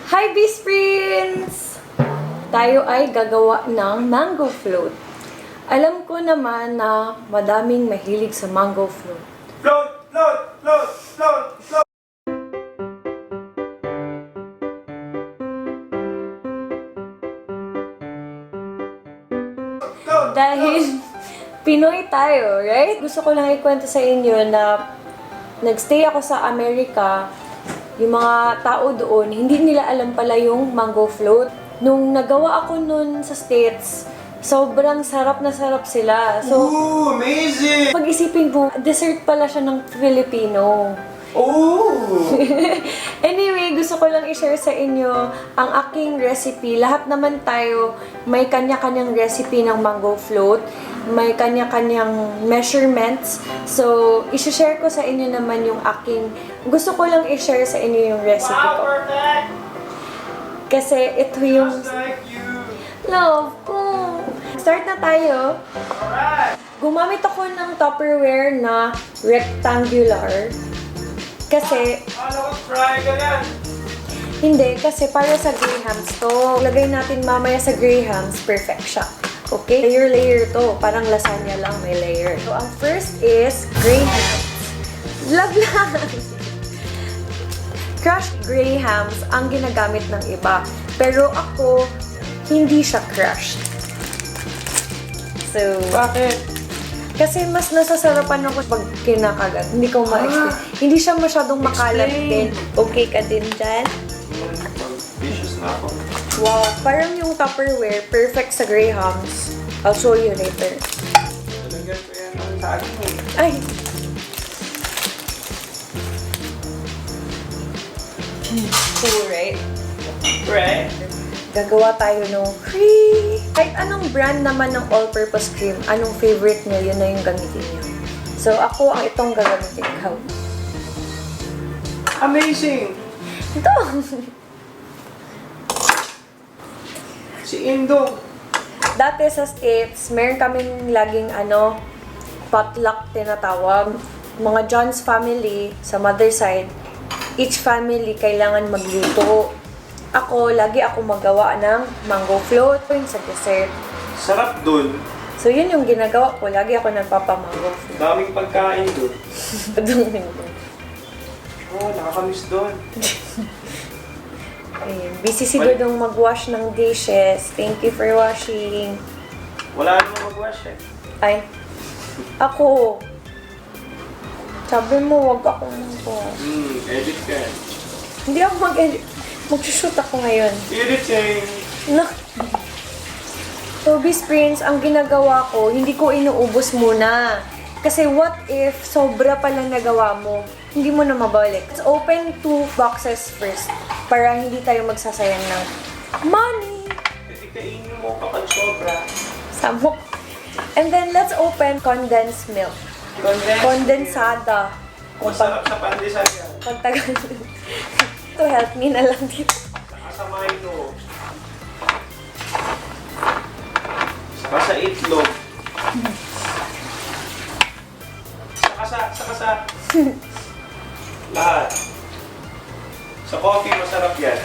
Hi, BISPRINS! Tayo ay gagawa ng mango float. Alam ko naman na madaming mahilig sa mango float. Float, float, float, float, float. Dahil Pinoy tayo, right? Gusto ko lang ikwento sa inyo na nagstay ako sa Amerika. Yung mga tao doon, hindi nila alam pala yung mango float. Nung nagawa ako nun sa States, sobrang sarap na sarap sila. So, Ooh, amazing! pag-isipin ko, dessert pala siya ng Filipino. Oh! Anyway, gusto ko lang i-share sa inyo ang aking recipe. Lahat naman tayo may kanya-kanyang recipe ng mango float. May kanya-kanyang measurements. So, i-share ko sa inyo naman yung aking... Gusto ko lang i-share sa inyo yung recipe Wow, ko. perfect! Kasi ito yung Just like you! love ko. Start na tayo. Alright! Gumamit ako ng Tupperware na rectangular. Kasi, Ano ko, try ka yan! hindi, kasi para sa grahams to. Lagay natin mamaya sa grahams, perfect siya. Okay? Layer to. Parang lasagna lang, may layer. So, ang first is grahams. Love lang! Crushed grahams ang ginagamit ng iba. Pero ako, hindi siya crushed. So, Bakit? kasi mas nasasarapan ako pag kinakagat. Hindi ko ma-explain. Hindi siya masyadong makalat din. Okay ka din dyan? Vicious na ako. Wow, parang yung Tupperware, perfect sa grahams. I'll show you later. Talagyan ko yan ang saging mo. Ay! Cool, right? Right? Gagawa tayo ng cream. Kahit anong brand naman ng all-purpose cream, anong favorite niya, yun na yung gamitin niya. So, ako ang itong gagamitin ko. Amazing! Ito! Si Indo. Dati sa States, meron kaming laging potluck tinatawag. Mga John's family, sa mother side, each family kailangan magluto. Lagi ako magawa ng mango float sa dessert. Sarap dun. So, yun yung ginagawa ko. Lagi ako nagpapamango float. Daming pagkain dun. Oh, nakakamiss dun. Ayun. Busy si Dodong mag-wash ng dishes. Thank you for washing. Wala namang mag-wash eh. Ay, ako. Sabi mo, wag akong mag-wash. Edit ka. Hindi ako mag-edit. Mag-shoot ako ngayon. Editing! No. So, BISPRINS, ang ginagawa ko, hindi ko inuubos muna. Kasi what if sobra pa lang nagawa mo, hindi mo na mabalik. Let's open 2 boxes first para hindi tayo magsasayang ng money. Kasi kainin mo kapag sobra. Samok. And then, let's open condensed milk. Kondensada. Masarap sa pandesal yan. Pagtagal. To help me na lang dito. Saka sa Milo. Saka sa itlog. Saka sa lahat. Sa coffee, masarap yan.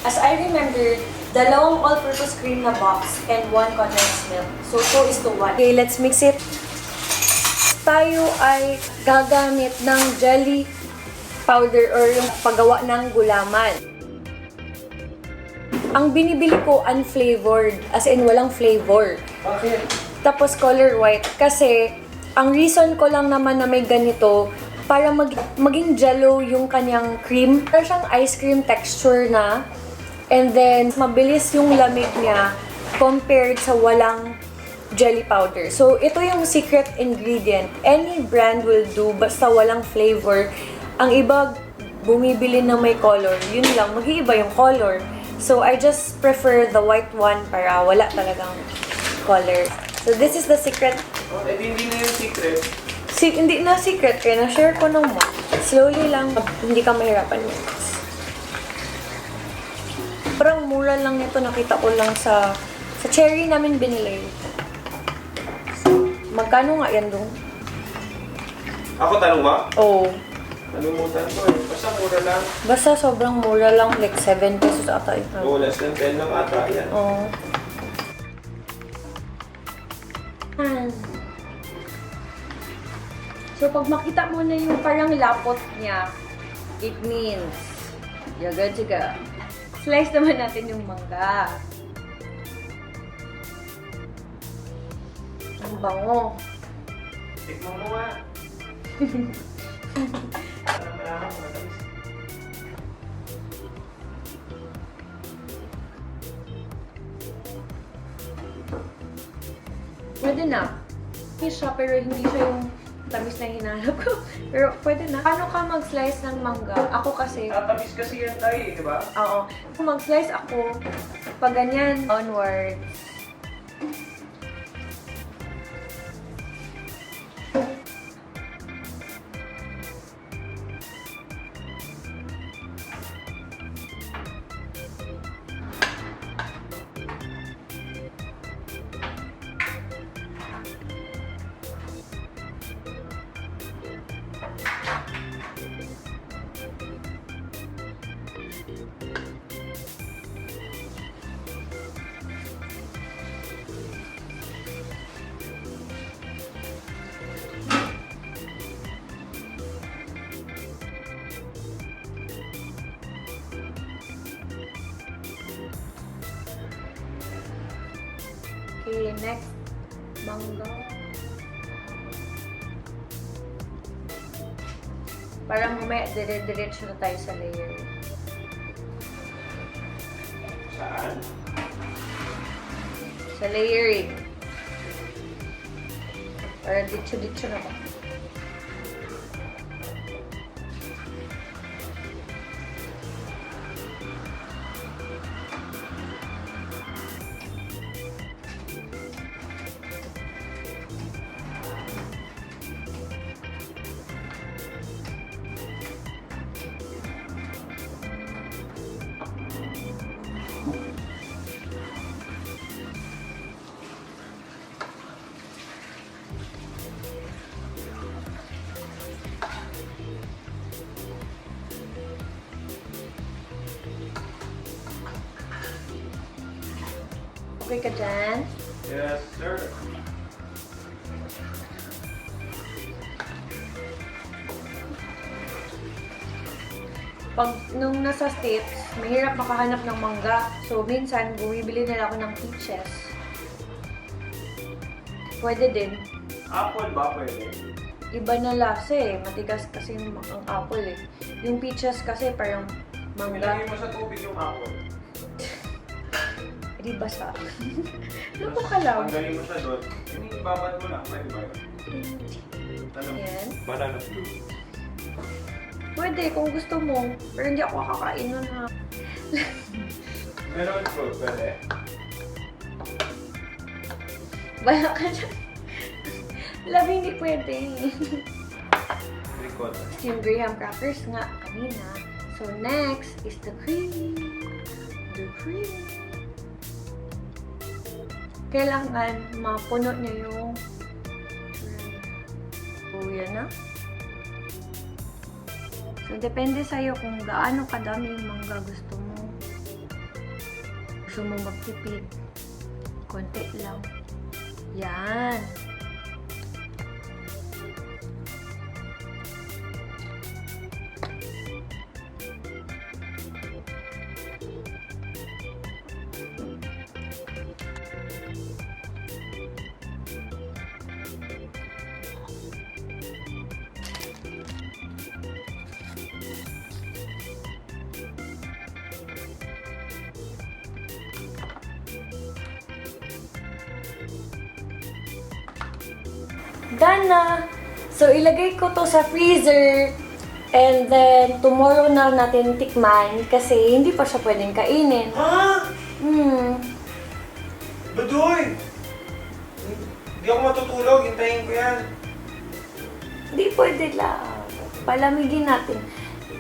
As I remember, 2 all-purpose cream na box and 1 condensed milk. So, 2:1. Okay, let's mix it. Tayo ay gagamit ng jelly powder or yung paggawa ng gulaman. Ang binibili ko unflavored, as in walang flavor. Bakit? Tapos color white. Kasi, ang reason ko lang naman na may ganito, para maging jello yung kanyang cream. Para siyang ice cream texture na. And then, mabilis yung lamig niya compared sa walang jelly powder. So, ito yung secret ingredient. Any brand will do, basta walang flavor. Ang iba, bumibili ng may color. Yun lang, mag-iiba yung color. So, I just prefer the white one para wala talagang color. So, this is the secret. Oh, hindi na yung secret. Hindi na secret, kaya na-share ko naman. Slowly lang, hindi ka mahirapan yun. Parang mura lang nito, nakita ko lang sa cherry namin binili. So, magkano nga yan doon? Ako tanong ba? Oh. Nalimutan ko eh. Basta mura lang. Basta sobrang mura lang, like 7 pesos ata yun. Oo, less than 10 lang ata yan. Oo. So, pag makita mo na yung parang lapot niya, it means you're good to go. Slice naman natin yung mangga. Ang bango. Tikman mo nga. Pwede na. Hindi siya, pero hindi siya yung tamis na hinahanap ko. Pero pwede na. Paano ka mag-slice ng mangga? Ako kasi... Tatamis kasi yan tayo eh, di ba? Oo. Kung mag-slice ako, pag ganyan, onwards. Okay, next, mangga. Parang mamaya dire-diretso na tayo sa layer. Saan? Sa layering. Para ditso-ditso na ba? Okay ka dyan? Yes, sir. Pag nung nasa States, mahirap makahanap ng mangga. So, minsan, bumibili nila ako ng peaches. Pwede din. Apple ba pwede? Iba na lasa eh. Matigas kasi ang apple eh. Yung peaches kasi parang mangga. Ilagay mo sa tubig yung apple. Di basa. Ano ka lang? Tanggalin mo siya doon. Ibabad mo lang. Pwede ba yun? Tanong. Yan. Banana flute. Pwede kung gusto mo. Pero hindi ako kakain nun ha. Melon fruit, pwede. Bala ka dyan. Love, hindi pwede. Ricotta. Yung graham crackers nga kanina. So next is the cream. The cream. Kailangan mapuno niya yung so, yan na. So, depende sa'yo kung gaano kadami yung mangga gusto mo. Gusto mo magtipid. Konti lang. Yan. Done na! So, ilagay ko to sa freezer. And then, tomorrow na natin tikman kasi hindi pa siya pwedeng kainin. Ha? Badoy! Hindi ako matutulog. Hintayin ko yan. Hindi pwede lang. Palamigin natin.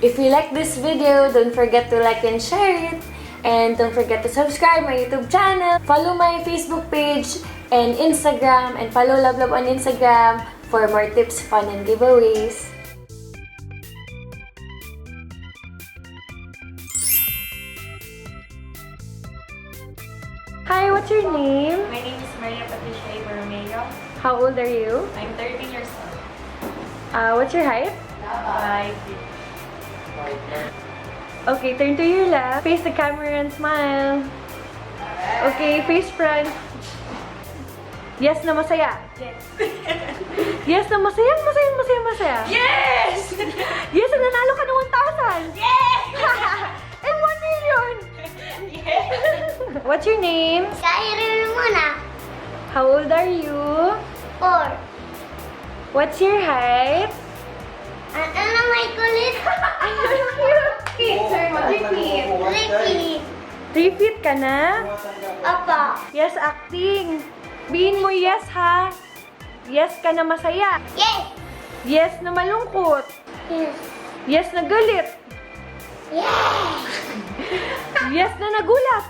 If you like this video, don't forget to like and share it. And don't forget to subscribe my YouTube channel. Follow my Facebook page and Instagram. And follow Love Love on Instagram for more tips, fun, and giveaways. Hi, what's your name? My name is Maria Patricia Romeo. How old are you? I'm 13 years old. What's your height? 5 Okay, turn to your left. Face the camera and smile. Okay, face front. Yes na masaya. Yes. Yes na masaya, masaya, masaya, masaya. Yes! Yes na nanalo ka ng 1,000. Yes! And 1 million. Yes! What's your name? Kairin muna. How old are you? 4. What's your height? Ano may kulit? Okay, sorry, what's your feet? Ricky. 3 feet ka na? Apa. Yes, acting. Bihin mo yes, ha? Yes ka na masaya. Yes. Yes na malungkot. Yes. Yes na galit. Yes. Yes na nagulat.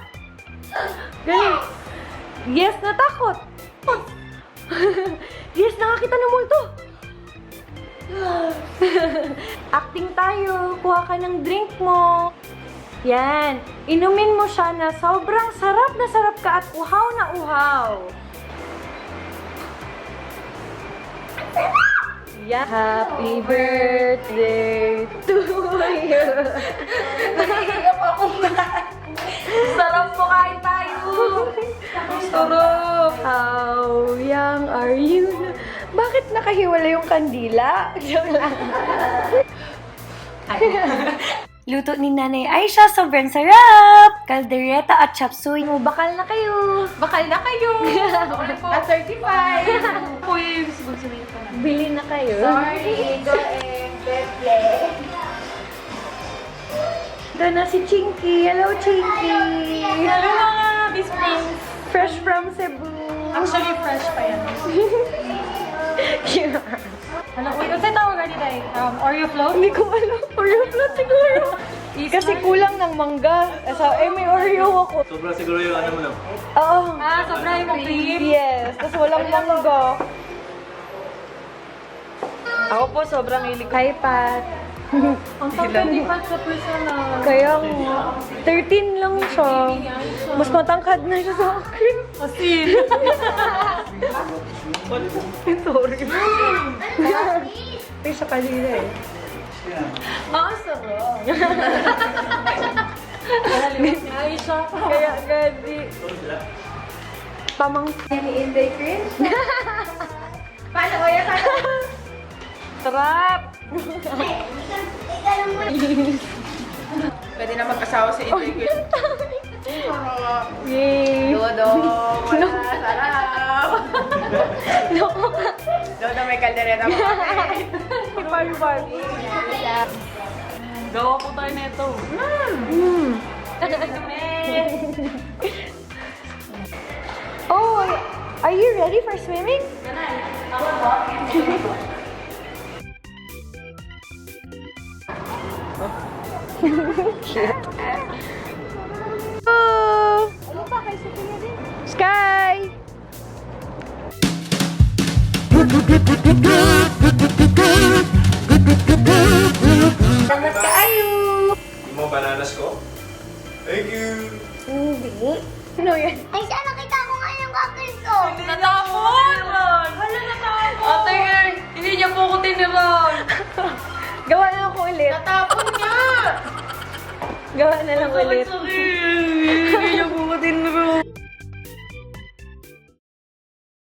Galit. Yes na takot. Yes, nakakita ng multo. Acting tayo. Kuha ka ng drink mo. Yan. Inumin mo siya na sobrang sarap na sarap ka at uhaw na uhaw. Yeah. Happy birthday to you. Naiiyak ako nga. Sarap mo, kain tayo. Sarap. How young are you? Bakit nakahiwala yung kandila? Joke lang. Luto ni Nanay Aisha, sobrang sarap! Kaldereta at chop suey mo. Bakal na kayo! Bakal na kayo! Okay po. At 35! Uy, sabihin ko na. Bili na kayo. Sorry, JOEM BASCON. Doon na si Chinky. Hello, Chinky! Hello mga BISPRINS. Fresh from Cebu. Actually, fresh pa yan. Ano, wait, kasi tawagan nila eh. Oreo float? Hindi ko alam. Oreo float siguro. Kasi kulang ng mangga. May Oreo ako. Sobra siguro yung ano mo lang. Oo. Sobra yung cream. Yes. Tapos walang mangga. Ako po sobrang hilig. Hi, Pat. Ang pagkalipat sa personal. Kaya nga. 13 lang siya. Mas matangkad na siya sa akin. Asin. Sorry. Ay, sa kanila eh. Sarap. Aisha. Kaya gadi. Pamang ni Inday Chris. Paano ko yan? Sarap! Ikaw mo. Pwede na mag-asawa si Inday. Yay! Dodo, sarap. Dodo, may kaldereta pa kami. Ipar-par. Gawa po tayo nito. Oh, are you ready for swimming? Cute. Oh! Sky! Salamat kaayo! Hindi mo bananas ko? Thank you! Hindi. Ano yan? Ay, siya nakita ko nga yung kakris ko. Natapon! Hala, natapon! Ate, hindi niya po ko tiniron. Gawa na ako ulit. Natapon niya! Gawa na lang ulit. Sakit!